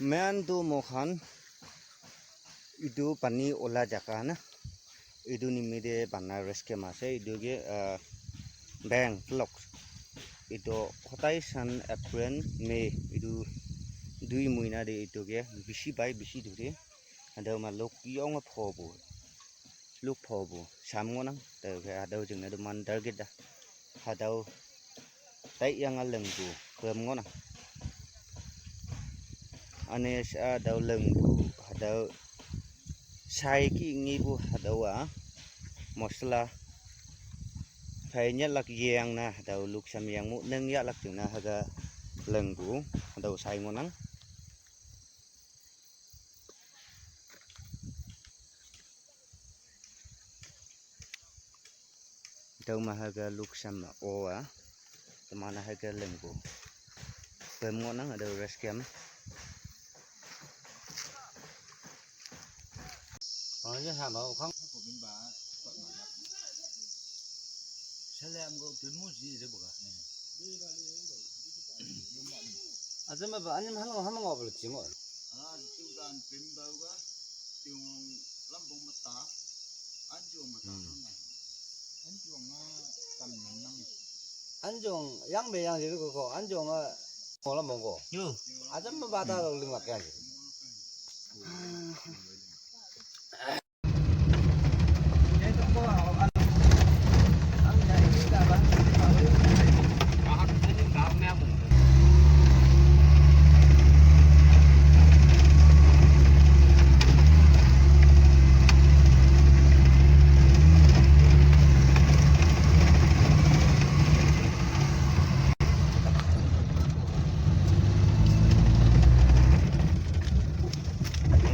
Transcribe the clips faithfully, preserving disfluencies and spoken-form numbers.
Main tu mokhan etu pani ola jaga na, etu nimite bana rescue ase, etu ke, ah, bank clock. Etu hotai san April, May, etu dui muina de etu ke bishi pai, bishi dure. Ada ma lok yong phobo. Luk phobu sam ngonang, tau ke hadau jing na duman target da. Hadau tai yang a lengbu pem ngonang. Ane sa dau lengbu hadau sai ki ngibu hadau a mosla. Phai nyat lak yang na hadau luk sam yang mu neng ya lak jing na haga lengbu hadau sai ngonang. Dau ma haga luk sam ma o a. Temana haga lengbo. Pem ngonang ada rescue am. Aja sama khang. Salam go pemu si de buka. Aja ma ba anim halo hama ngo bel chingo. Ah, tiudan pim bau ga, tiung lambung mata, anjung mata. Hmm. Anjung a kam nang nang. Anjung yang be yang jiru ko, anjung a mo lambung ko. Yo. Aja ma ba ta lo ling mak yang jiru.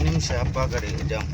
Ini siapa kali jam?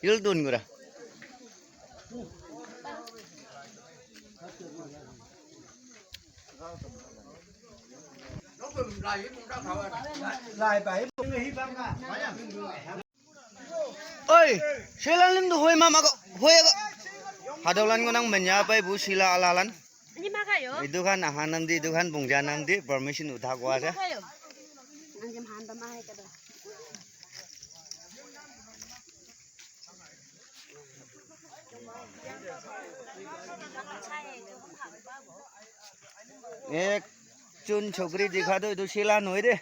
Yul dun gura. Oi, sila lim du hoi mama ko, hoi ko. Hadau lan ngonang menya pai bu sila alalan. Ini maka yo. Itu kan ahanam di, itu kan bungjanam di, permission udah kuasa. Ini maka yo. Anjam hantam ahe kada. Ek chun chokri dikha do, etu sila nohoi de.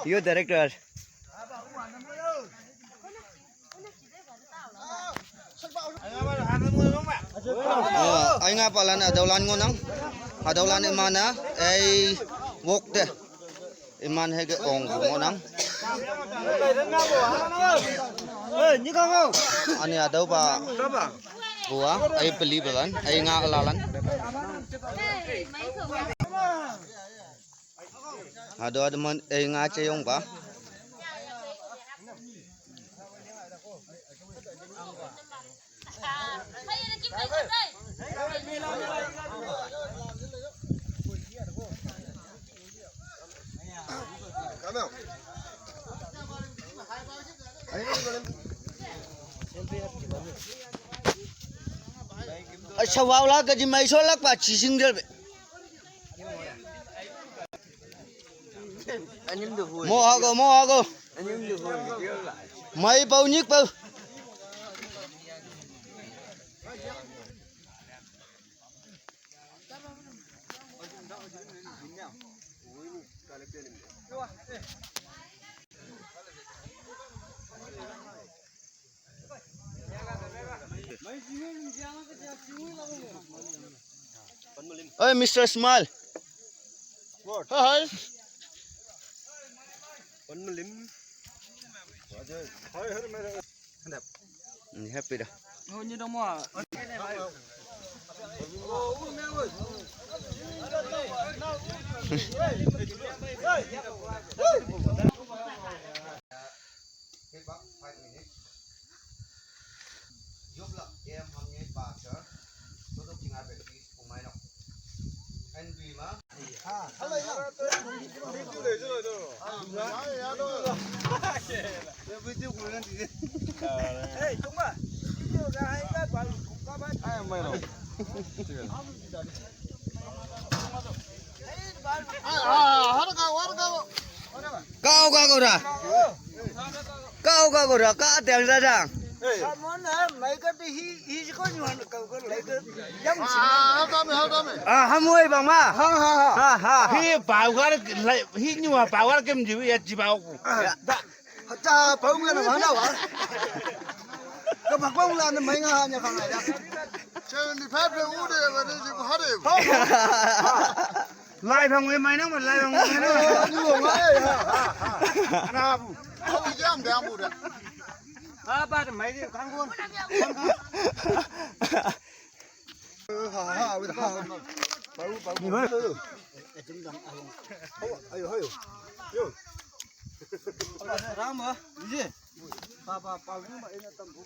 Yo director. Oh, ai nga palan adaulan ngonang. Adaulan imana ai wok de. Iman hege ong ngonang. Ani adau ba bua ai peli balan ai nga alalan. Adau adau man ai nga cheyong ba. Acha, wau la ka ji mai so lak pa chi sing del be. Mo hago, mo hago. Mai pau nyik pau. Hey, Mister Smile. What? Hi. One minute. Hi, hi, hi. Happy da. Give back five minutes. Yoplak A M Hamnye Pastor, Sodok Chinga Baptist, Pumainok. N B ma. Hey, Chungwa. Video ka hai ka bal ka ba. Kau ka gora. Kau ka gora ka tiang dadang. Samon ha mai ka ti hi hi ko ni wan kau ka lai ka. Yang si. Ah, hamu ai bang ma. Ha ha ha. Ha ha. Hi bau ka lai hi ni wa bau ka kem ji ya ji bau ku. Hata bau nga na mana wa. Ka bak bang la na mai nga ha nya ka ngai da. Seventy five pe u de ba de ji ku ha de. Lai phang wei mai nang, lai phang wei mai nang. Ni wo ngai ha. Na bu. Au jam dang bu da. Ha ba de mai de kang gon. Ha ha ha. Ba bu ba bu. Ni ba. Ayo ayo. Yo. Ram ha. Ni. Ba ba ba bu ma ina tam bu.